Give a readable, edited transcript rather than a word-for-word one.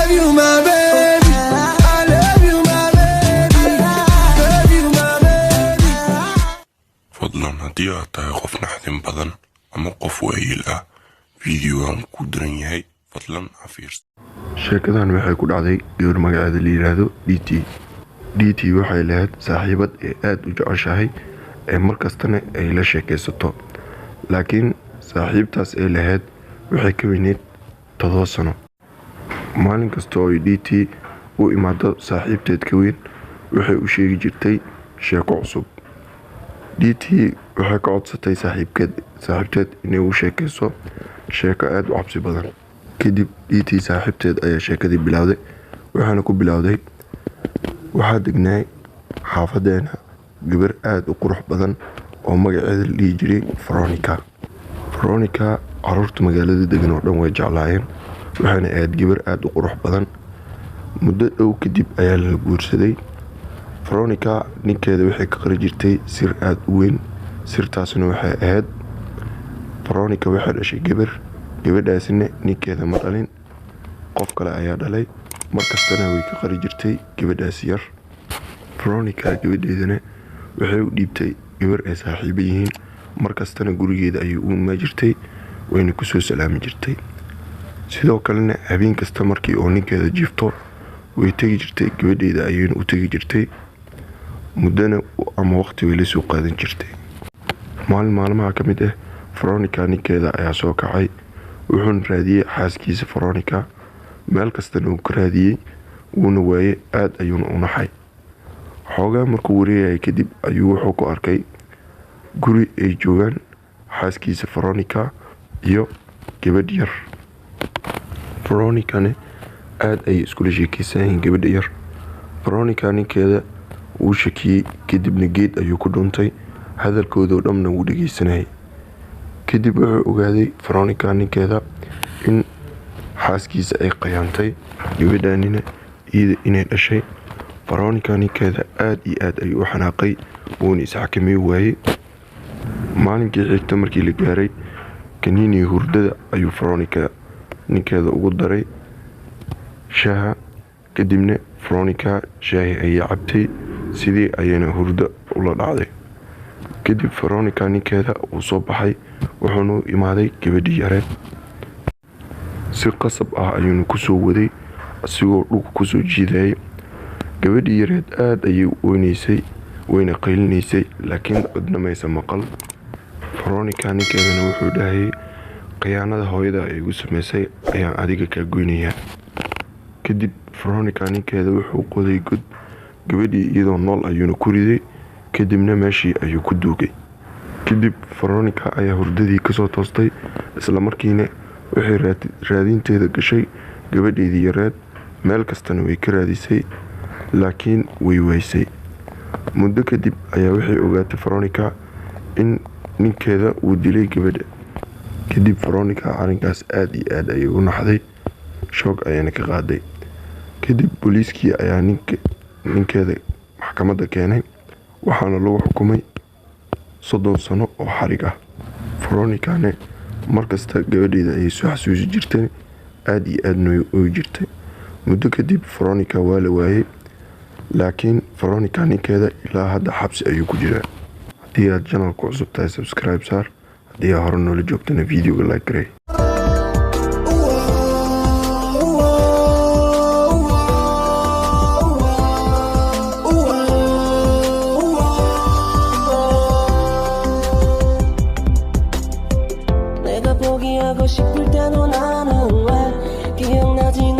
Love you, my baby. I love you, my baby. Love you, my baby. Fadlan, haddii aad tahay qof naxdin badan ama qof waayeel ah, fiidiyogan ku daran yahay. Fadlan ha fiirsan. Sheekadan waxay ku dhacday gabar magaceeda la yidhaahdo D T. D T waxay lahayd saaxiibad ee aada u jeceshahay ee markastana ay la sheekaysato, laakiin saaxiibtaas ay lahayd waxay ka weyneyd 7 sano. Maalin kasta oo ay D T u imaado saaxiibteed ka weyn, waxay u sheegi jirtay sheeko cusub. D T waxay ka codsatay saaxiibteed inay u sheekayso sheeko aada u cabsi badan. Kadib D T saaxiibteed ayaa sheekadii bilowday, waxaana ku bilowday: "Waxaa degnaay xaafadeena gabar aada u qurux badan oo magaceeda la dhihi jiray Veronica. Veronica caruurta magaalada degan oo dhan way jeclaayeen, waxaana ahayd gabar aada u qurux badan. Muddo dhow kadib ayaa la guursaday. Veronica ninkeeda waxay ka qari jirtay sir aada u weyn. Sirtaasina waxay ahayd: Veronica waxay dhashay gabar, gabadhaasina ninkeeda ma dhalin, qof kale ayaa dhalay. Markastana way ka qari jirtay gabadhaasi yar. Veronica gabadheedana waxay u dhiibtay gabar ay saaxiibo yihiin. Markastana gurigeeda ayay u imaan jirtay, wayna kusoo salaami jirtay. Sidoo kalena habeen kasta markii oo ninkeeda jiifto way tegi jirtay, gabadheeda ayayna u tegi jirtay, muddana ama waqti way la soo qaadan jirtay. Maalin maalmaha ka mid ah, Veronica ninkeeda ayaa soo kacay, wuxuuna raadiyey xaaskiisa Veronica. Meel kastana wuu ka raadiyey, wuuna waayey. Aada ayuuna u naxay. Xoogaa markuu wareegayay kadib ayuu wuxuu ku arkay guri ay joogaan xaaskiisa Veronica iyo gabadh yar. Veronicane aada ayay iskula sheekeysanayeen gabadha yar. Veronica ninkeeda wuu shakiyey, kadibna geed ayuu ku dhuuntay, hadalkoodoo dhanna wuu dhegeysanayay. Kadib wuxuu ogaaday Veronica ninkeeda in xaaskiisa ay qayaantay, gabadhanina iyada inay dhashay. Veronica ninkeeda aada iyo aad ayuu u xanaaqay, wuuna isxakamey waayey. Maalinkii xigta markii la gaaray, kaniinii hurdada ayuu Veronica ninkeeda ugu daray shaaha. Kadibna Veronica shaahi ayay cabtay, sidii ayayna hurdo ula dhacday. Kadib Veronica ninkeeda wuu soo baxay, wuxuuna u imaaday gabadhii yareed. Si qasab ah ayuuna kusoo waday, asigoo dhulka kusoo jiidayay. Gabadhii yareed aada ayay u oynaysay, wayna qaylinaysay, laakiin cidna maysa maqal. Veronica ninkeedana wuxuu dhahayay: "Khiyaanada hooyada ay igu sameysay ayaan adiga kaa goynayaa." Kadib Veronica ninkeeda wuxuu qoday god, gabadhii iyadoo nool ayuuna ku riday, kadibna meeshii ayuu ku duugay. Kadib Veronica ayaa hurdadii kasoo toostay, islamarkiina waxay raadinteeda gashay gabadheedii yareed. Meel kastana way ka raadisay, laakiin way waysay. Muddo kadib ayaa waxay ogaatay Veronica in ninkeeda uu dilay gabadha. Kadib Veronica arrinkaas aada iyo aad ayay u naxday, shock ayayna ka qaaday. Kadib booliiskii ayaa ninkeeda maxkamadda keenay, waxaana lagu xukumay 30 sano oo xarig ah. Veronicane markasta gabadheeda ayay soo xasuusi jirtay, aada iyo aadna way ooyi jirtay. Muddo kadib Veronica waa la waayey, laakiin Veronica ninkeeda ilaa hadda xabsi ayuu ku jiraa. Haddii aad channelku cusub tahay, subscribe saar. Haddii aad hore noola joogtana, videoga like garey. 내가 포기하고 싶을 때도 나는 왜 기억나지?